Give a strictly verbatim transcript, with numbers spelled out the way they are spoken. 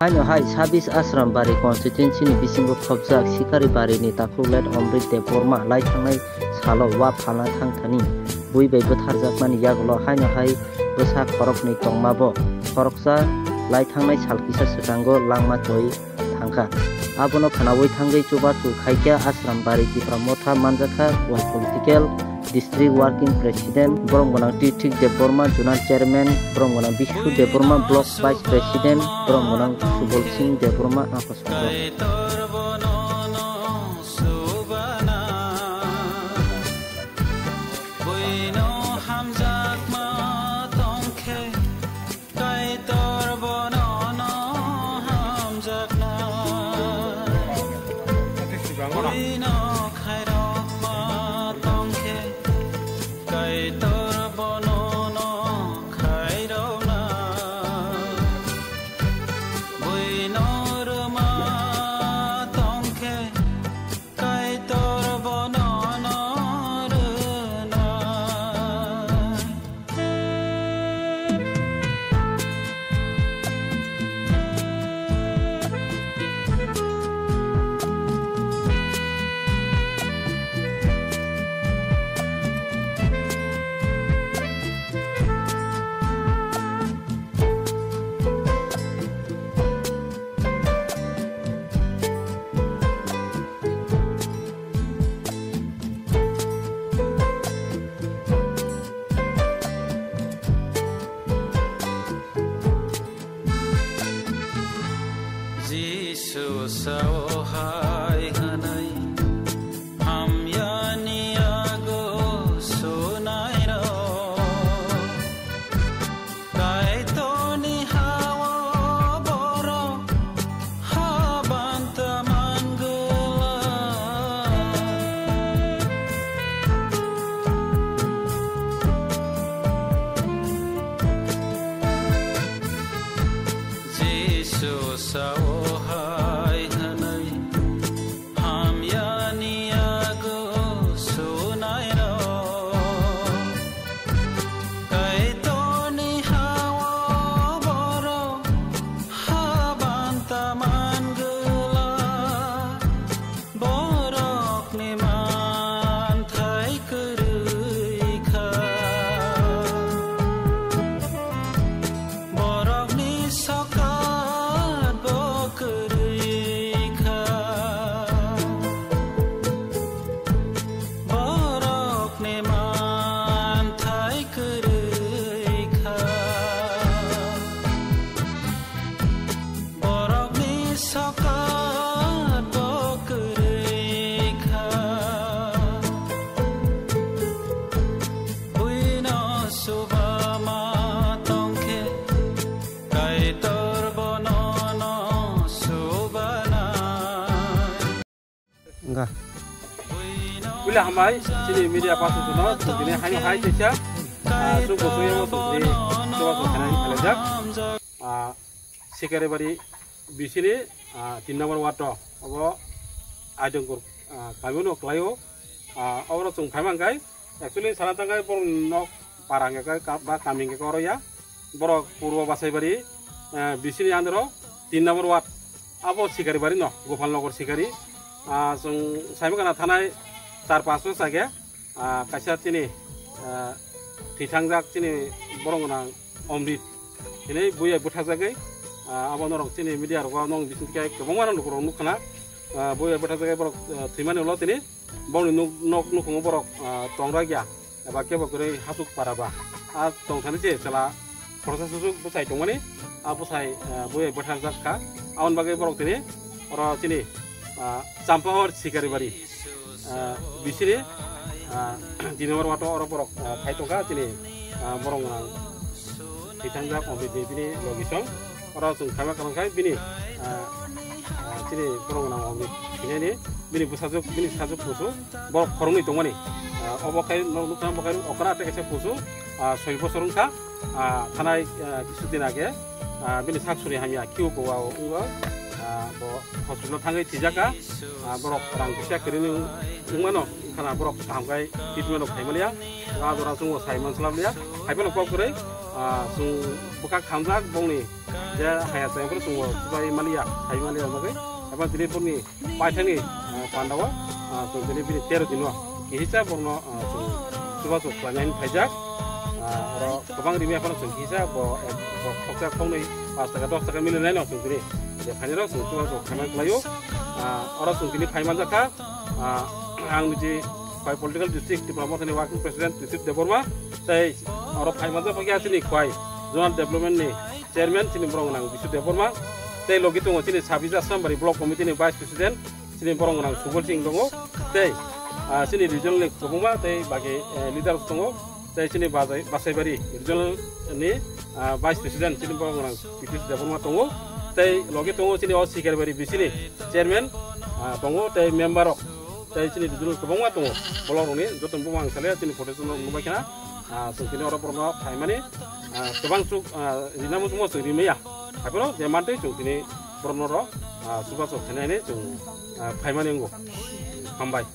Haino hai sabis Ashram Bari constituency ni bisingo khopjak Sikari Bari ni takhuk let Omrit Debbarma lai thangnai salo wa phalna thang thani bui bai bwtharjakmani yagulo haino hai bwsa khoroknwi tongma bo khoroksa lai thangnai sal kisa swkango langma choi thangkha. Abono khwnaui thangwi chubachu khaikha Ashram Bari Tipra Motha manjakha Gum Political District Working President, borom gwnang Tithik Debbarma, Zonal Chairman, borom gwnang Bishu Debbarma, Block Vice President, borom gwnang Subol Singh Debbarma, ang kosong. Kaitor bono no hamjakna, buino khairokma tongkhe, Kaitor bono no khairokna, buino rwma tongkhe, Kaitor bono no rwna. Jisu sao hai hwnwi, hamyani yago sunairok. Kaitorni ha-o borok haban ta man glak. Jisu sao hai hwnwi, hamyani yago sunairok. Kaitorni ha-o borok haban ta man glak. Borokni manthai kwrwi kha. Borokni sokat bo kwrwi kha. Borokni manthai kwrwi kha. Borokni sokat bo kwrwi kha. Buino suba ma tongkhe, Kaitor bono no suba na. Wngkha. Puila hambai, chini media person no, chwng tini haino hai teisa, ah, chwng bo chwng yamo chwng tini, chubachu khainai khlaijak. Ah, Sikaribari bisini, ah, tin number ward o, obo Aidongkur, ah, kami no khlaio. Ah, oro chwng phaima hwnkhe, actually sana thangkhe borok nok para hwnkhe ka-, ba kami hwnkhe oro ya. Borok purbo Basaibari, eh, bisini andro tin number ward. Abo Sikaribari no, Gopal Nagar Sikari. Ah, chwng saima gana thanai char panch bosor age, ah, kaisa chini, ah, thwithangjak chini borok gwnang Omrit hinwi buya bwthajagwi, ah, abo norok chini media rogo nong bising khe kwbangma rok nukhung rok nukha na, ah, buya bwthajagwi borok, ah, thwimani ulo tini. Bongni nuk-, nok nukhungo borok, ah, tongra ya, eba kebo kwrwi hasuk para ba. A tongthani je chwla khoroksa susuk bwsai tongmani, a bwsai, ah, buya bwthakjak kha. Aboni bagwi borok tini oro chini, ah, Champahor Sikaribari, ah, bisini, ah, tin number ward o oro borok, ah, phai tongkha chini, ah, borok gwnang. Thwithangjak Omrit ni bini logi song. Oro chwng khaima kwrwng khai bini, ah, ah, chini borok gwnang Omrit thinani bini bwsajwk, bini sajwk kusu borok khoroknwi tongmani. Ah, obo khai nok nukha bo khai okra tei kaisa kusu, ah, soi bosor wngkha. Ah, thanai, ah, kisu din age, ah, bini sak suri hamya kiu kowa o wngwi, ah, bo hospital thangwi thwijak kha. Ah, borok rang kisa kwrwini wngmano, wngkhana borok kaham khai treatment rok khaimaliya. Ah, jora chwngbo sai manslap liya. Haiphano kok kwrwi, ah, chwng bwkha khamjak bongni, Je haya chwng phuru chwng bo chubai maliya, hai maliya bagwi. Abo tini boni paithakni, ah, pandao, ah, chwng tini bini tero dino kihisa borno, ah, chwng chubachu khlainai hinwi phaijak. Ah, oro kwbang rimi aphano chwng kihisa bo, eh, bo khoksa khoknwi paanch taka, dos taka milinai no chwng tini je phainai rok chwng chubachu khlainai khlaio. Ah, oro chwng tini phai manjak kha, ah, ang niji Khwai Political District Tipra Mothani Working President Twisit Debbarma, tei oro phai manjak kha chini Khwai Zonal Development ni Chairman chini borok nang Bisu Debbarma, tei logi tongo chini Sabija Asambari Block Committee ni Vice President chini borok nang Subol Singh tongo, tei, ah, chini regional ni kwbangma tei bagi, eh, leaders tongo, tei chini Bajai-, Basaibari regional ni, ah, Vice President chini borok nang Twisit Debbarma tongo, tei logi tongo chini o Sikaribari B C ni Chairman, ah, tongo, tei member rok, tei chini regional kwbangma tongo, borok rokni joto bumang sale chini photo chwng nukbai khana, ah, chwng tini oro borokno phaimani, ah, kwbang chuk, ah, rina muchungma chwng rimaya. Haphano je mantwi chwng tini borokno ro, ah, chubachu khainai hinwi chwng, ah, phaimani wngo. Hambai.